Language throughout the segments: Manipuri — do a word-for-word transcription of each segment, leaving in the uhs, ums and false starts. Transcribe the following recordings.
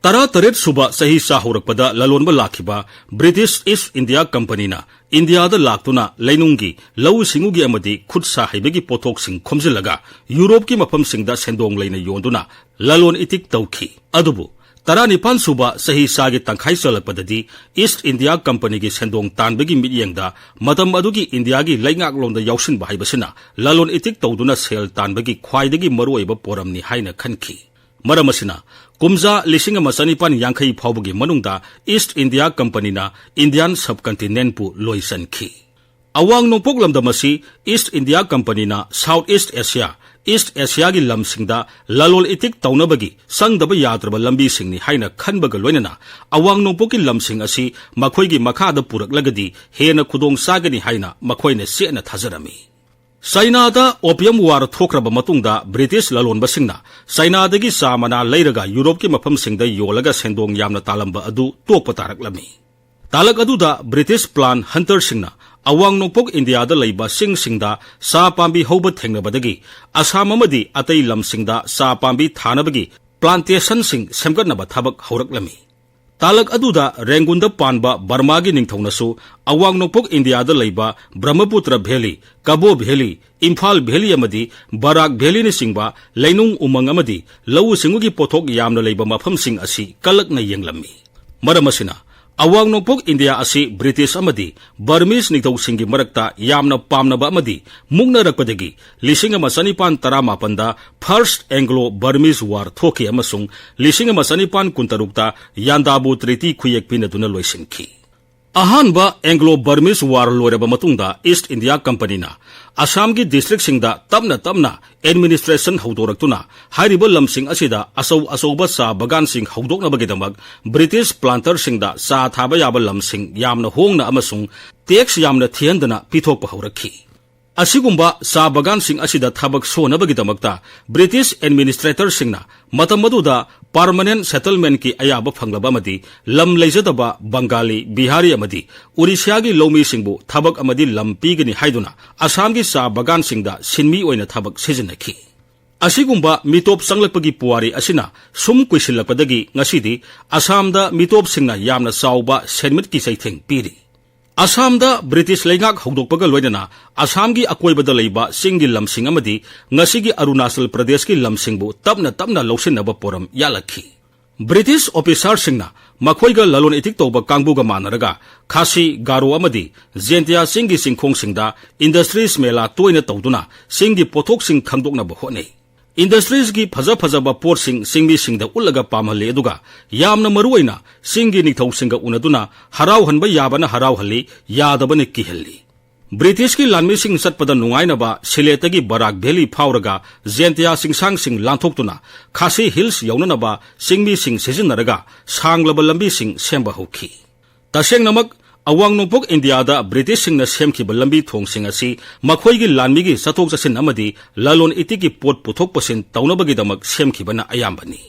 ꯇꯔꯥꯇꯔꯦꯠ ꯁꯨꯕ ꯆꯍꯤ ꯆꯥ ꯍꯧꯔꯛꯄꯗ ꯂꯂꯣꯟꯕ ꯂꯥꯛꯈꯤꯕ ꯕ꯭ꯔꯤꯇꯤꯁ ꯏꯁ ꯏꯟꯗꯤꯌꯥ ꯀꯝꯄꯅꯤꯅ ꯏꯟꯗꯤꯌꯥꯗ ꯂꯥꯛꯇꯨꯅ ꯂꯩꯅꯨꯡꯒꯤ ꯂꯧꯎ ꯁꯤꯡꯎꯒꯤ ꯑꯃꯗꯤ ꯈꯨꯠ ꯁꯥ ꯍꯩꯕꯒꯤ ꯄꯣꯠꯊꯣꯛꯁꯤꯡ ꯈꯣꯝꯖꯤꯜꯂꯒ ꯌꯨꯔꯣꯞꯀꯤ ꯃꯐꯝꯁꯤꯡꯗ ꯁꯦꯟꯗꯣꯡ ꯂꯩꯅ ꯌꯣꯟꯗꯨꯅ ꯂꯂꯣꯟ ꯏꯇꯤꯛ ꯇꯧꯈꯤ꯫ ꯑꯗꯨꯕꯨ ꯇꯔꯥꯅꯤꯄꯥꯟ ꯁꯨꯕ ꯆꯍꯤ ꯆꯥꯒꯤ ꯇꯪꯈꯥꯏ ꯆꯜꯂꯛꯄꯗꯗꯤ ꯏꯁ ꯏꯟꯗꯤꯌꯥ ꯀꯝꯄꯅꯤꯒꯤ ꯁꯦꯟꯗꯣꯡ ꯇꯥꯟꯕꯒꯤ ꯃꯤꯠꯌꯦꯡꯗ ꯃꯇꯝ ꯑꯗꯨꯒꯤ ꯏꯟꯗꯤꯌꯥꯒꯤ ꯂꯩꯉꯥꯛꯂꯣꯟꯗ ꯌꯥꯎꯁꯤꯟꯕ ꯍꯥꯏꯕꯁꯤꯅ ꯂꯂꯣꯟ ꯏꯇꯤꯛ ꯇꯧꯗꯨꯅ ꯁꯦꯜ ꯇꯥꯟꯕꯒꯤ ꯈ꯭ꯋꯥꯏꯗꯒꯤ ꯃꯔꯨꯑꯣꯏꯕ ꯄꯣꯔꯝꯅꯤ ꯍꯥꯏꯅ ꯈꯟꯈꯤ꯫ ꯃꯔꯝ ꯑꯁꯤꯅ, ꯀꯨꯝꯖꯥ ꯂꯤꯁꯤꯡ ꯑꯃ ꯆꯅꯤꯄꯥꯟ ꯌꯥꯡꯈꯩ ꯐꯥꯎꯕꯒꯤ ꯃꯅꯨꯡꯗ ꯏꯁ ꯏꯟꯗꯤꯌꯥ ꯀꯝꯄꯅꯤꯅ ꯏꯟꯗꯤꯌꯥꯟ ꯁꯕꯀꯟꯇꯤꯅꯦꯟꯠꯄꯨ ꯂꯣꯏꯁꯤꯟꯈꯤ꯫ ꯑꯋꯥꯡ ꯅꯣꯡꯄꯣꯛ ꯂꯝꯗꯝ ꯑꯁꯤ ꯏꯁ ꯏꯟꯗꯤꯌꯥ ꯀꯝꯄꯅꯤꯅ ꯁꯥꯎꯠ ꯏꯁ ꯑꯦꯁꯤꯌꯥ, ꯏꯁ ꯑꯦꯁꯤꯌꯥꯒꯤ ꯂꯝꯁꯤꯡꯗ ꯂꯂꯣꯟ ꯏꯇꯤꯛ ꯇꯧꯅꯕꯒꯤ ꯆꯪꯗꯕ ꯌꯥꯗ꯭ꯔꯕ ꯂꯝꯕꯤꯁꯤꯡꯅꯤ ꯍꯥꯏꯅ ꯈꯟꯕꯒ ꯂꯣꯏꯅꯅ ꯑꯋꯥꯡ ꯅꯣꯡꯄꯣꯛꯀꯤ ꯂꯝꯁꯤꯡ ꯑꯁꯤ ꯃꯈꯣꯏꯒꯤ ꯃꯈꯥꯗ ꯄꯨꯔꯛꯂꯒꯗꯤ ꯍꯦꯟꯅ ꯈꯨꯗꯣꯡ ꯆꯥꯒꯅꯤ ꯍꯥꯏꯅ ꯃꯈꯣꯏꯅ ꯆꯦꯠꯅ ꯊꯥꯖꯔꯝꯃꯤ꯫ ꯆꯥꯏꯅꯥꯗ ꯑꯣꯄꯤꯌꯝ ꯋꯥꯔ ꯊꯣꯛꯈ꯭ꯔꯕ ꯃꯇꯨꯡꯗ ꯕ꯭ꯔꯤꯇꯤꯁ ꯂꯂꯣꯟꯕꯁꯤꯡꯅ ꯆꯥꯏꯅꯥꯗꯒꯤ ꯆꯥ ꯃꯅꯥ ꯂꯩꯔꯒ ꯌꯨꯔꯣꯞꯀꯤ ꯃꯐꯝꯁꯤꯡꯗ ꯌꯣꯜꯂꯒ ꯁꯦꯟꯗꯣꯡ ꯌꯥꯝꯅ ꯇꯥꯜꯂꯝꯕ ꯑꯗꯨ ꯇꯣꯛꯄ ꯇꯥꯔꯛꯂꯝꯃꯤ꯫ ꯇꯥꯂꯛ ꯑꯗꯨꯗ ꯕ꯭ꯔꯤꯇꯤꯁ ꯄ꯭ꯂꯥꯟ ꯍꯟꯇꯔꯁꯤꯡꯅ ꯑꯋꯥꯡ ꯅꯣꯡꯄꯣꯛ ꯏꯟꯗꯤꯌꯥꯗ ꯂꯩꯕ ꯆꯤꯡꯁꯤꯡꯗ ꯆꯥ ꯄꯥꯝꯕꯤ ꯍꯧꯕ ꯊꯦꯡꯅꯕꯗꯒꯤ ꯑꯁꯥꯝ ꯑꯃꯗꯤ ꯑꯇꯩ ꯂꯝꯁꯤꯡꯗ ꯆꯥ ꯄꯥꯝꯕꯤ ꯊꯥꯅꯕꯒꯤ ꯄ꯭ꯂꯥꯟꯇꯦꯁꯟꯁꯤꯡ ꯁꯦꯝꯒꯠꯅꯕ ꯊꯕꯛ ꯍꯧꯔꯛꯂꯝꯃꯤ꯫ ꯇꯥꯂꯛ ꯑꯗꯨꯗ ꯔꯦꯡꯒꯨꯟꯗ ꯄꯥꯟꯕ ꯕꯔꯃꯥꯒꯤ ꯅꯤꯡꯊꯧꯅꯁꯨ ꯑꯋꯥꯡ ꯅꯣꯡꯄꯣꯛ ꯏꯟꯗꯤꯌꯥꯗ ꯂꯩꯕ Brahmaputra valley, ꯀꯕꯣ valley, Imphal valley ꯑꯃꯗꯤ ꯕꯔꯥꯛ ꯚꯦꯂꯤꯅꯆꯤꯡꯕ ꯂꯩꯅꯨꯡ ꯎꯃꯪ ꯑꯃꯗꯤ ꯂꯧꯎ ꯁꯤꯡꯎꯒꯤ ꯄꯣꯠꯊꯣꯛ ꯌꯥꯝꯅ ꯂꯩꯕ ꯃꯐꯝꯁꯤꯡ ꯑꯁꯤ ꯀꯜꯂꯛꯅ ꯌꯦꯡꯂꯝꯃꯤ꯫ ꯃꯔꯝ ꯑꯁꯤꯅ, ꯑꯋꯥꯡ ꯅꯣꯡꯄꯣꯛ ꯏꯟꯗꯤꯌꯥ ꯑꯁꯤ ꯕ꯭ꯔꯤꯇꯤꯁ ꯑꯃꯗꯤ ꯕꯔꯃꯤꯁ ꯅꯤꯡꯊꯧꯁꯤꯡꯒꯤ ꯃꯔꯛꯇ ꯌꯥꯝꯅ ꯄꯥꯝꯅꯕ ꯑꯃꯗꯤ ꯃꯨꯛꯅꯔꯛꯄꯗꯒꯤ ꯂꯤꯁꯤꯡ ꯑꯃ ꯆꯅꯤꯄꯥꯟ ꯇꯔꯥꯃꯥꯄꯟꯗ First Anglo Burmese War ꯊꯣꯛꯈꯤ ꯑꯃꯁꯨꯡ ꯂꯤꯁꯤꯡ ꯑꯃ ꯆꯅꯤꯄꯥꯟ ꯀꯨꯟꯇꯔꯨꯛꯇ ꯌꯥꯟꯗꯥꯕꯨ ꯇ꯭ꯔꯤꯇꯤ ꯈꯨꯌꯦꯛ ꯄꯤꯅꯗꯨꯅ ꯂꯣꯏꯁꯤꯟꯈꯤ꯫ ꯑꯍꯥꯟꯕ ꯑꯦꯡꯒ꯭ꯂꯣ ꯕꯔꯃꯤꯁ ꯋꯥꯔ ꯂꯣꯏꯔꯕ ꯃꯇꯨꯡꯗ ꯏꯁ ꯏꯟꯗꯤꯌꯥ ꯀꯝꯄꯅꯤꯅ ꯑꯁꯥꯝꯒꯤ ꯗꯤꯁꯇ꯭ꯔꯤꯛꯁꯤꯡꯗ ꯇꯞꯅ ꯇꯞꯅ ꯑꯦꯗꯃꯤꯅꯤꯁꯇ꯭ꯔꯦꯁꯟ ꯍꯧꯗꯣꯔꯛꯇꯨꯅ ꯍꯥꯏꯔꯤꯕ ꯂꯝꯁꯤꯡ ꯑꯁꯤꯗ ꯑꯆꯧ ꯑꯆꯧꯕ ꯆꯥ ꯕꯒꯥꯟꯁꯤꯡ ꯍꯧꯗꯣꯛꯅꯕꯒꯤꯗꯃꯛ ꯕ꯭ꯔꯤꯇꯤꯁ ꯄ꯭ꯂꯥꯟꯇꯔꯁꯤꯡꯗ ꯆꯥ ꯊꯥꯕ ꯌꯥꯕ ꯂꯝꯁꯤꯡ ꯌꯥꯝꯅ ꯍꯣꯡꯅ ꯑꯃꯁꯨꯡ ꯇꯦꯛꯁ ꯌꯥꯝꯅ ꯊꯤꯍꯟꯗꯅ ꯄꯤꯊꯣꯛꯄ ꯍꯧꯔꯛꯈꯤ꯫ ꯑꯁꯤꯒꯨꯝꯕ ꯆꯥ ꯕꯒꯥꯟꯁꯤꯡ ꯑꯁꯤꯗ ꯊꯕꯛ ꯁꯨꯅꯕꯒꯤꯗꯃꯛꯇ ꯕ꯭ꯔꯤꯇꯤꯁ ꯑꯦꯗꯃꯤꯅꯤꯁꯇ꯭ꯔꯦꯇꯔꯁꯤꯡꯅ ꯃꯇꯝ ꯑꯗꯨꯗ ꯄꯔꯃꯅꯦꯟꯠ ꯁꯦꯇꯜꯃꯦꯟꯠꯀꯤ ꯑꯌꯥꯕ ꯐꯪꯂꯕ ꯑꯃꯗꯤ ꯂꯝ ꯂꯩꯖꯗꯕ ꯕꯪꯒꯥꯂꯤ, ꯕꯤꯍꯥꯔꯤ ꯑꯃꯗꯤ ꯎꯔꯤꯁ꯭ꯌꯥꯒꯤ ꯂꯧꯃꯤꯁꯤꯡꯕꯨ ꯊꯕꯛ ꯑꯃꯗꯤ ꯂꯝ ꯄꯤꯒꯅꯤ ꯍꯥꯏꯗꯨꯅ ꯑꯁꯥꯝꯒꯤ ꯆꯥ ꯕꯒꯥꯟꯁꯤꯡꯗ ꯁꯤꯟꯃꯤ ꯑꯣꯏꯅ ꯊꯕꯛ ꯁꯤꯖꯤꯟꯅꯈꯤ꯫ ꯑꯁꯤꯒꯨꯝꯕ ꯃꯤꯇꯣꯞ ꯆꯪꯂꯛꯄꯒꯤ ꯄꯨꯋꯥꯔꯤ ꯑꯁꯤꯅ ꯁꯨꯝ ꯀꯨꯏꯁꯤꯜꯂꯛꯄꯗꯒꯤ ꯉꯁꯤꯗꯤ ꯑꯁꯥꯝꯗ ꯃꯤꯇꯣꯞꯁꯤꯡꯅ ꯌꯥꯝꯅ ꯆꯥꯎꯕ ꯁꯦꯟꯃꯤꯠꯀꯤ ꯆꯩꯊꯦꯡ ꯄꯤꯔꯤ꯫ ꯑꯁꯥꯝꯗ ꯕ꯭ꯔꯤꯇꯤꯁ ꯂꯩꯉꯥꯛ ꯍꯧꯗꯣꯛꯄꯒ ꯂꯣꯏꯅꯅ ꯑꯁꯥꯝꯒꯤ ꯑꯀꯣꯏꯕꯗ ꯂꯩꯕ ꯆꯤꯡꯒꯤ ꯂꯝꯁꯤꯡ ꯑꯃꯗꯤ ꯉꯁꯤꯒꯤ ꯑꯔꯨꯅꯥꯆꯜ ꯄ꯭ꯔꯗꯦꯁꯀꯤ ꯂꯝꯁꯤꯡꯕꯨ ꯇꯞꯅ ꯇꯞꯅ ꯂꯧꯁꯤꯟꯅꯕ ꯄꯣꯔꯝ ꯌꯥꯠꯂꯛꯈꯤ꯫ ꯕ꯭ꯔꯤꯇꯤꯁ ꯑꯣꯐꯤꯁꯥꯔꯁꯤꯡꯅ ꯃꯈꯣꯏꯒ ꯂꯂꯣꯟ ꯏꯇꯤꯛ ꯇꯧꯕ ꯀꯥꯡꯕꯨꯒ ꯃꯥꯟꯅꯔꯒ ꯈꯥꯁꯤ, ꯒꯥꯔꯣ ꯑꯃꯗꯤ ꯖꯦꯟꯇꯤꯌꯥ ꯆꯤꯡꯒꯤ ꯆꯤꯡꯈꯣꯡꯁꯤꯡꯗ ꯏꯟꯗꯁꯇ꯭ꯔꯤꯁ ꯃꯦꯂꯥ ꯇꯣꯏꯅ ꯇꯧꯗꯨꯅ ꯆꯤꯡꯒꯤ ꯄꯣꯠꯊꯣꯛꯁꯤꯡ ꯈꯪꯗꯣꯛꯅꯕ ꯍꯣꯠꯅꯩ꯫ ꯏꯟꯗꯁꯇ꯭ꯔꯤꯁꯀꯤ ꯐꯖ ꯐꯖꯕ ꯄꯣꯠꯁꯤꯡ ꯆꯤꯡꯃꯤꯁꯤꯡꯗ ꯎꯠꯂꯒ ꯄꯥꯝꯍꯜꯂꯤ, ꯑꯗꯨꯒ ꯌꯥꯝꯅ ꯃꯔꯨꯑꯣꯏꯅ ꯆꯤꯡꯒꯤ ꯅꯤꯡꯊꯧꯁꯤꯡꯒ ꯎꯅꯗꯨꯅ ꯍꯔꯥꯎꯍꯟꯕ ꯌꯥꯕꯅ ꯍꯔꯥꯎꯍꯜꯂꯤ, ꯌꯥꯗꯕꯅ ꯀꯤꯍꯜꯂꯤ꯫ ꯕ꯭ꯔꯤꯇꯤꯁꯀꯤ ꯂꯥꯟꯃꯤꯁꯤꯡ ꯆꯠꯄꯗ ꯅꯨꯡꯉꯥꯏꯅꯕ ꯁꯤꯂꯦꯠꯇꯒꯤ ꯕꯔꯥꯛ ꯚꯦꯂꯤ ꯐꯥꯎꯔꯒ ꯖꯦꯟꯇꯤꯌꯥ ꯆꯤꯡꯁꯥꯡꯁꯤꯡ ꯂꯥꯟꯊꯣꯛꯇꯨꯅ ꯈꯥꯁꯤ ꯍꯤꯜꯁ ꯌꯧꯅꯅꯕ ꯆꯤꯡꯃꯤꯁꯤꯡ ꯁꯤꯖꯤꯟꯅꯔꯒ ꯁꯥꯡꯂꯕ ꯂꯝꯕꯤꯁꯤꯡ ꯁꯦꯝꯕ ꯍꯧꯈꯤ꯫ ꯇꯁꯦꯡꯅꯃꯛ, ꯑꯋꯥꯡ ꯅꯣꯡꯄꯣꯛ ꯏꯟꯗꯤꯌꯥꯗ ꯕ꯭ꯔꯤꯇꯤꯁꯁꯤꯡꯅ ꯁꯦꯝꯈꯤꯕ ꯂꯝꯕꯤ ꯊꯣꯡꯁꯤꯡ ꯑꯁꯤ ꯃꯈꯣꯏꯒꯤ ꯂꯥꯟꯃꯤꯒꯤ ꯆꯠꯊꯣꯛ ꯆꯠꯁꯤꯟ ꯑꯃꯗꯤ ꯂꯂꯣꯟ ꯏꯇꯤꯛꯀꯤ ꯄꯣꯠ ꯄꯨꯊꯣꯛ ꯄꯨꯁꯤꯟ ꯇꯧꯅꯕꯒꯤꯗꯃꯛ ꯁꯦꯝꯈꯤꯕꯅ ꯑꯌꯥꯝꯕꯅꯤ꯫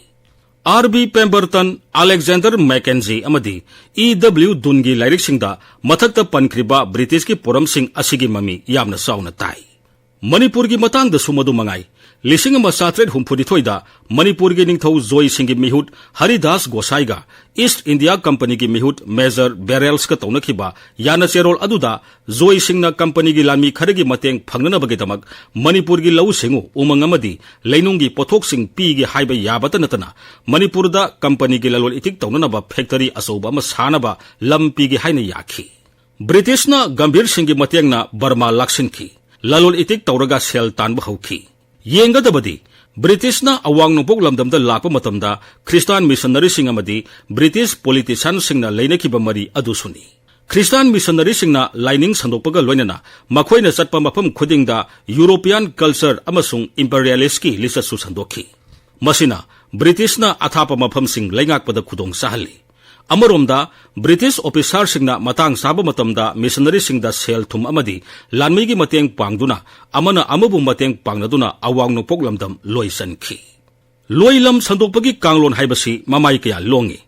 ꯑꯥꯔ ꯕꯤ ꯄꯦꯝꯕꯔꯇꯟ, ꯑꯂꯦꯛꯖꯦꯟꯗꯔ ꯃꯦꯀꯦꯟꯖꯤ ꯑꯃꯗꯤ ꯏ ꯗꯕ꯭ꯂꯤꯎ ꯗꯨꯟꯒꯤ ꯂꯥꯏꯔꯤꯛꯁꯤꯡꯗ ꯃꯊꯛꯇ ꯄꯟꯈ꯭ꯔꯤꯕ ꯕ꯭ꯔꯤꯇꯤꯁꯀꯤ ꯄꯣꯔꯝꯁꯤꯡ ꯑꯁꯤꯒꯤ ꯃꯃꯤ ꯌꯥꯝꯅ ꯆꯥꯎꯅ ꯇꯥꯏ꯫ ꯃꯅꯤꯄꯨꯔꯒꯤ ꯃꯇꯥꯡꯗꯁꯨ ꯃꯗꯨ ꯃꯉꯥꯏ꯫ ꯂꯤꯁꯤꯡ ꯑꯃ ꯆꯥꯇ꯭ꯔꯦꯠ ꯍꯨꯝꯐꯨꯅꯤꯊꯣꯏꯗ ꯃꯅꯤꯄꯨꯔꯒꯤ ꯅꯤꯡꯊꯧ ꯖꯣꯏ ꯁꯤꯡꯒꯤ ꯃꯤꯍꯨꯠ ꯍꯔꯤꯗꯥꯁ ꯒꯣꯁꯥꯏꯒ ꯏꯁ꯭ꯠ ꯏꯟꯗꯤꯌꯥ ꯀꯝꯄꯅꯤꯒꯤ ꯃꯤꯍꯨꯠ ꯃꯦꯖꯔ ꯕꯦꯔꯦꯜꯁꯀ ꯇꯧꯅꯈꯤꯕ ꯌꯥꯅꯆꯦꯔꯣꯜ ꯑꯗꯨꯗ ꯖꯣꯏ ꯁꯤꯡꯅ ꯀꯝꯄꯅꯤꯒꯤ ꯂꯥꯟꯃꯤ ꯈꯔꯒꯤ ꯃꯇꯦꯡ ꯐꯪꯅꯅꯕꯒꯤꯗꯃꯛ ꯃꯅꯤꯄꯨꯔꯒꯤ ꯂꯧꯎ ꯁꯤꯡꯎ, ꯎꯃꯪ ꯑꯃꯗꯤ ꯂꯩꯅꯨꯡꯒꯤ ꯄꯣꯠꯊꯣꯛꯁꯤꯡ ꯄꯤꯒꯦ ꯍꯥꯏꯕ ꯌꯥꯕꯇ ꯅꯠꯇꯅ ꯃꯅꯤꯄꯨꯔꯗ ꯀꯝꯄꯅꯤꯒꯤ ꯂꯂꯣꯟ ꯏꯇꯤꯛ ꯇꯧꯅꯅꯕ ꯐꯦꯛꯇꯔꯤ ꯑꯆꯧꯕ ꯑꯃ ꯁꯥꯅꯕ ꯂꯝ ꯄꯤꯒꯦ ꯍꯥꯏꯅ ꯌꯥꯈꯤ꯫ ꯕ꯭ꯔꯤꯇꯤꯁꯅ ꯒꯝꯚꯤꯔ ꯁꯤꯡꯒꯤ ꯃꯇꯦꯡꯅ ꯕꯔꯃꯥ ꯂꯥꯛꯁꯤꯟꯈꯤ꯫ ꯂꯂꯣꯟ ꯏꯇꯤꯛ ꯇꯧꯔꯒ ꯁꯦꯜ ꯇꯥꯟꯕ ꯍꯧꯈꯤ꯫ ꯌꯦꯡꯒꯗꯕꯗꯤ, ꯕ꯭ꯔꯤꯇꯤꯁꯅ ꯑꯋꯥꯡ ꯅꯣꯡꯄꯣꯛ ꯂꯝꯗꯝꯗ ꯂꯥꯛꯄ ꯃꯇꯝꯗ ꯈ꯭ꯔꯤꯁꯇꯥꯟ ꯃꯤꯁꯟꯅꯔꯤꯁꯤꯡ ꯑꯃꯗꯤ ꯕ꯭ꯔꯤꯇꯤꯁ ꯄꯣꯂꯤꯇꯤꯁꯤꯌꯥꯟꯁꯤꯡꯅ ꯂꯩꯅꯈꯤꯕ ꯃꯔꯤ ꯑꯗꯨꯁꯨꯅꯤ꯫ ꯈ꯭ꯔꯤꯁꯇꯥꯟ ꯃꯤꯁꯟꯅꯔꯤꯁꯤꯡꯅ ꯂꯥꯏꯅꯤꯡ ꯁꯟꯗꯣꯛꯄꯒ ꯂꯣꯏꯅꯅ ꯃꯈꯣꯏꯅ ꯆꯠꯄ ꯃꯐꯝ ꯈꯨꯗꯤꯡꯗ ꯌꯨꯔꯣꯄꯤꯌꯥꯟ ꯀꯜꯆꯔ ꯑꯃꯁꯨꯡ ꯏꯝꯄꯔꯤꯌꯦꯂꯤꯁꯀꯤ ꯂꯤꯆꯠꯁꯨ ꯁꯟꯗꯣꯛꯈꯤ꯫ ꯃꯁꯤꯅ ꯕ꯭ꯔꯤꯇꯤꯁꯅ ꯑꯊꯥꯞꯄ ꯃꯐꯝꯁꯤꯡ ꯂꯩꯉꯥꯛꯄꯗ ꯈꯨꯗꯣꯡ ꯆꯥꯍꯜꯂꯤ꯫ ꯑꯃꯔꯣꯝꯗ, ꯕ꯭ꯔꯤꯇꯤꯁ ꯑꯣꯐꯤꯁꯥꯔꯁꯤꯡꯅ ꯃꯇꯥꯡ ꯆꯥꯕ ꯃꯇꯝꯗ ꯃꯤꯁꯟꯅꯔꯤꯁꯤꯡꯗ ꯁꯦꯜ ꯊꯨꯝ ꯑꯃꯗꯤ ꯂꯥꯟꯃꯤꯒꯤ ꯃꯇꯦꯡ ꯄꯥꯡꯗꯨꯅ, ꯑꯃꯅ ꯑꯃꯕꯨ ꯃꯇꯦꯡ ꯄꯥꯡꯅꯗꯨꯅ ꯑꯋꯥꯡ ꯅꯣꯡꯄꯣꯛ ꯂꯝꯗꯝ ꯂꯣꯏ ꯆꯟꯈꯤ꯫ ꯂꯣꯏ ꯂꯝ ꯁꯟꯗꯣꯛꯄꯒꯤ ꯀꯥꯡꯂꯣꯟ ꯍꯥꯏꯕꯁꯤ ꯃꯃꯥꯏ ꯀꯌꯥ ꯂꯣꯡꯉꯤ꯫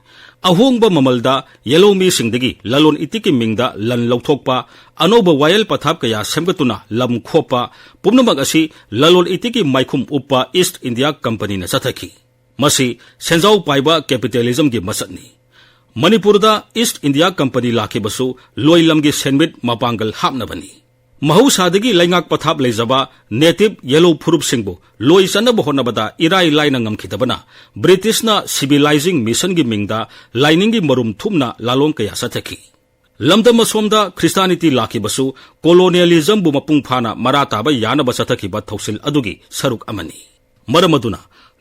ꯑꯍꯣꯡꯕ ꯃꯃꯜꯗ ꯌꯦꯜꯍꯧꯃꯤꯁꯤꯡꯗꯒꯤ ꯂꯂꯣꯟ ꯏꯇꯤꯛꯀꯤ ꯃꯤꯡꯗ ꯂꯟ ꯂꯧꯊꯣꯛꯄ, ꯑꯅꯧꯕ ꯋꯥꯌꯦꯜ ꯄꯊꯥꯞ ꯀꯌꯥ ꯁꯦꯝꯒꯠꯇꯨꯅ ꯂꯝ ꯈꯣꯞꯄ, ꯄꯨꯝꯅꯃꯛ ꯑꯁꯤ ꯂꯂꯣꯟ ꯏꯇꯤꯛꯀꯤ ꯃꯥꯏꯈꯨꯝ ꯎꯞꯄ ꯏꯁ꯭ꯠ ꯏꯟꯗꯤꯌꯥ ꯀꯝꯄꯅꯤꯅ ꯆꯠꯊꯈꯤ꯫ ꯃꯁꯤ ꯁꯦꯟꯖꯥꯎ ꯄꯥꯏꯕ ꯀꯦꯄꯤꯇꯦꯂꯤꯖꯝꯒꯤ ꯃꯁꯛꯅꯤ꯫ ꯃꯅꯤꯄꯨꯔꯗ ꯏꯁ꯭ꯠ ꯏꯟꯗꯤꯌꯥ ꯀꯝꯄꯅꯤ ꯂꯥꯛꯈꯤꯕꯁꯨ ꯂꯣꯏ ꯂꯝꯒꯤ ꯁꯦꯟꯃꯤꯠ ꯃꯄꯥꯡꯒꯜ ꯍꯥꯞꯅꯕꯅꯤ꯫ ꯃꯍꯧꯁꯥꯗꯒꯤ ꯂꯩꯉꯥꯛ ꯄꯊꯥꯞ ꯂꯩꯖꯕ ꯅꯦꯇꯤꯕ ꯌꯦꯜꯍꯧ ꯐꯨꯔꯨꯞꯁꯤꯡꯕꯨ ꯂꯣꯏ ꯆꯠꯅꯕ ꯍꯣꯠꯅꯕꯗ ꯏꯔꯥꯏ ꯂꯥꯏꯅ ꯉꯝꯈꯤꯗꯕꯅ ꯕ꯭ꯔꯤꯇꯤꯁꯅ ꯁꯤꯚꯤꯂꯥꯏꯖꯤꯡ ꯃꯤꯁꯟꯒꯤ ꯃꯤꯡꯗ ꯂꯥꯏꯅꯤꯡꯒꯤ ꯃꯔꯨꯝ ꯊꯨꯞꯅ ꯂꯥꯂꯣꯡ ꯀꯌꯥ ꯆꯠꯊꯈꯤ꯫ ꯂꯝꯗꯝ ꯑꯁꯣꯝꯗ ꯈ꯭ꯔꯤꯁꯇꯥꯅꯤꯇꯤ ꯂꯥꯛꯈꯤꯕꯁꯨ ꯀꯣꯂꯣꯅꯤꯌꯦꯂꯤꯖꯝꯕꯨ ꯃꯄꯨꯡ ꯐꯥꯅ ꯃꯔꯥ ꯇꯥꯕ ꯌꯥꯅꯕ ꯆꯠꯊꯈꯤꯕ ꯊꯧꯁꯤꯜ ꯑꯗꯨꯒꯤ ꯁꯔꯨꯛ ꯑꯃꯅꯤ꯫ ꯃꯔꯝ ꯑꯗꯨꯅ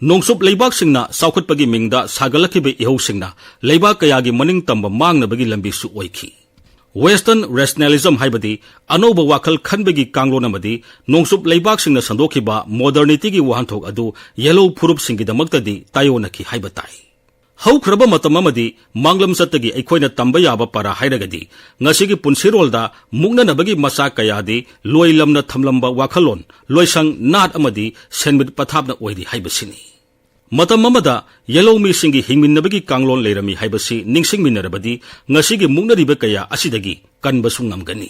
ꯅꯣꯡꯆꯨꯞ ꯂꯩꯕꯥꯛꯁꯤꯡꯅ ꯆꯥꯎꯈꯠꯄꯒꯤ ꯃꯤꯡꯗ ꯁꯥꯒꯠꯂꯛꯈꯤꯕ ꯏꯍꯧꯁꯤꯡꯅ ꯂꯩꯕꯥꯛ ꯀꯌꯥꯒꯤ ꯃꯅꯤꯡ ꯇꯝꯕ ꯃꯥꯡꯅꯕꯒꯤ ꯂꯝꯕꯤꯁꯨ ꯑꯣꯏꯈꯤ꯫ Western rationalism ꯍꯥꯏꯕꯗꯤ ꯑꯅꯧꯕ ꯋꯥꯈꯜ ꯈꯟꯕꯒꯤ ꯀꯥꯡꯂꯣꯟ ꯑꯃꯗꯤ ꯅꯣꯡꯆꯨꯞ ꯂꯩꯕꯥꯛꯁꯤꯡꯅ ꯁꯟꯗꯣꯛꯈꯤꯕ ꯃꯣꯗꯔꯅꯤꯇꯤꯒꯤ ꯋꯥꯍꯟꯊꯣꯛ ꯑꯗꯨ ꯌꯦꯜꯍꯧ ꯐꯨꯔꯨꯞꯁꯤꯡꯒꯤꯗꯃꯛꯇꯗꯤ ꯇꯥꯏꯑꯣꯟꯅꯈꯤ ꯍꯥꯏꯕ ꯇꯥꯏ꯫ ꯍꯧꯈ꯭ꯔꯕ ꯃꯇꯝ ꯑꯃꯗꯤ ꯃꯥꯡꯂꯝ ꯆꯠꯇꯒꯤ ꯑꯩꯈꯣꯏꯅ ꯇꯝꯕ ꯌꯥꯕ ꯄꯔꯥ ꯍꯥꯏꯔꯒꯗꯤ ꯉꯁꯤꯒꯤ ꯄꯨꯟꯁꯤꯔꯣꯜꯗ ꯃꯨꯛꯅꯅꯕꯒꯤ ꯃꯆꯥꯛ ꯀꯌꯥꯗꯤ ꯂꯣꯏ ꯂꯝꯅ ꯊꯝꯂꯝꯕ ꯋꯥꯈꯜꯂꯣꯟ, ꯂꯣꯏꯁꯪ, ꯅꯥꯠ ꯑꯃꯗꯤ ꯁꯦꯟꯃꯤꯠ ꯄꯊꯥꯞꯅ ꯑꯣꯏꯔꯤ ꯍꯥꯏꯕꯁꯤꯅꯤ꯫ ꯃꯇꯝ ꯑꯃꯗ ꯌꯦꯜꯍꯧꯃꯤꯁꯤꯡꯒꯤ ꯍꯤꯡꯃꯤꯟꯅꯕꯒꯤ ꯀꯥꯡꯂꯣꯟ ꯂꯩꯔꯝꯃꯤ ꯍꯥꯏꯕꯁꯤ ꯅꯤꯡꯁꯤꯡꯃꯤꯟꯅꯔꯕꯗꯤ ꯉꯁꯤꯒꯤ ꯃꯨꯛꯅꯔꯤꯕ ꯀꯌꯥ ꯑꯁꯤꯗꯒꯤ ꯀꯟꯕꯁꯨ ꯉꯝꯒꯅꯤ꯫